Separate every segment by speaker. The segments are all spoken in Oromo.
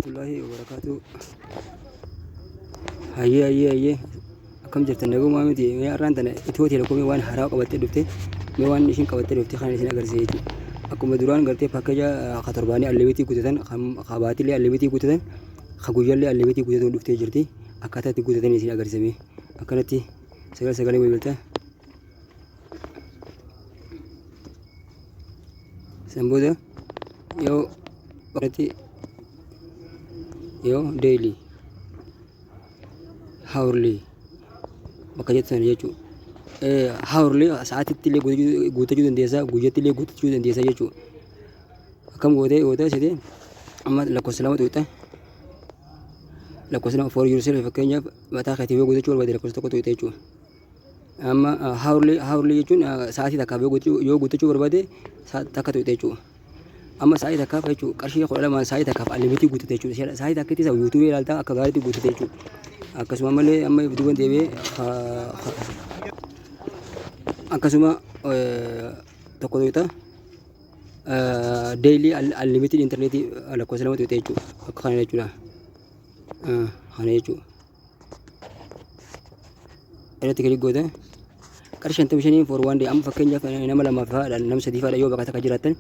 Speaker 1: Warahmatullahi wabarakatuh. Hayyee, hayyee, hayyee, akkam jirtan? Nagumaa miti? Mee har'aan tana Itiyoo Telekoomii waan haaraa qabattee dhufte. Mee waan ishiin qabattee dhufte kana isin agarsiisa jechuudha. Akkuma duraan gartee package ka torbaanii unlimited guutatan, ka baatilee unlimited guutatan, ka guyyaallee unlimited guutatan dhuftee jirti. Akkaataa itti guutatan isin agarsiisame. Akkanatti sagal sagalee bilbilta. San booda yoo irratti yoo daily, hourly bakka jettu sana jechuudha. Hourly sa'aatitti illee guuttachuu dandeessa, guyyatti illee guuttachuu dandeessa jechuudha. Akkam gootee gootee site amma lakkoofsa lama tuqxa. Lakkoofsa 2 for yourself, fakkeenyaaf mataa keetii yoo guuttachuu barbaade lakkoofsa 1 tuqxa jechuudha. Amma hourly jechuun sa'aatii takkaaf yoo guuttachuu barbaade takka tuqxe jechuudha. Amma sa'aatii takkaaf jechuudha, qarshii 12n sa'aatii takkaaf unlimited guutate jechuudha. Sa'aatii takkitti isa YouTube ilaaltaa akka gaariitti guutate jechuudha. Akkasuma malee amma duuban deebi'ee akkasuma tokko tuqxa. Daily unlimited internet lakkoofsa 2 tuqxe jechuudha. Akka kana jechuudha. Kana jechuudha. Irratti click goota, qarshii 55 for one day. Amma fakkeenyaaf nama lamaaf fa'aadha, nama sadii fa'aadha yoo bakka takka jiraattan,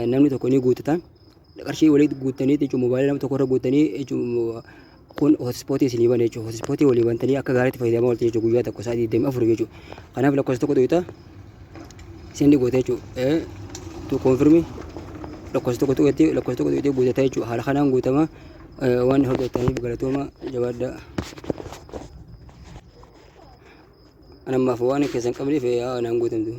Speaker 1: namni tokko ni guuttata. Qarshii walii guuttanii jechuun moobaayilii nama tokko irra guuttanii jechuun kun hotspotii isinii bana jechuudha. Hotspotii walii bantanii akka gaariitti fayyadamaa ooltu jechuudha, guyyaa tokko sa'aatii 24 jechuudha. Kanaaf lakkoofsa 1 tuqxa, send goota jechuudha. To confirm lakkoofsa 1 tuqetti, lakkoofsa 1 tuqetti guutata jechuudha. Haala kanaan guutama. Waan hordoftootaniif galatooma, jabaadhaa. Anammaaf waan keessan qabneef naan guutamtu.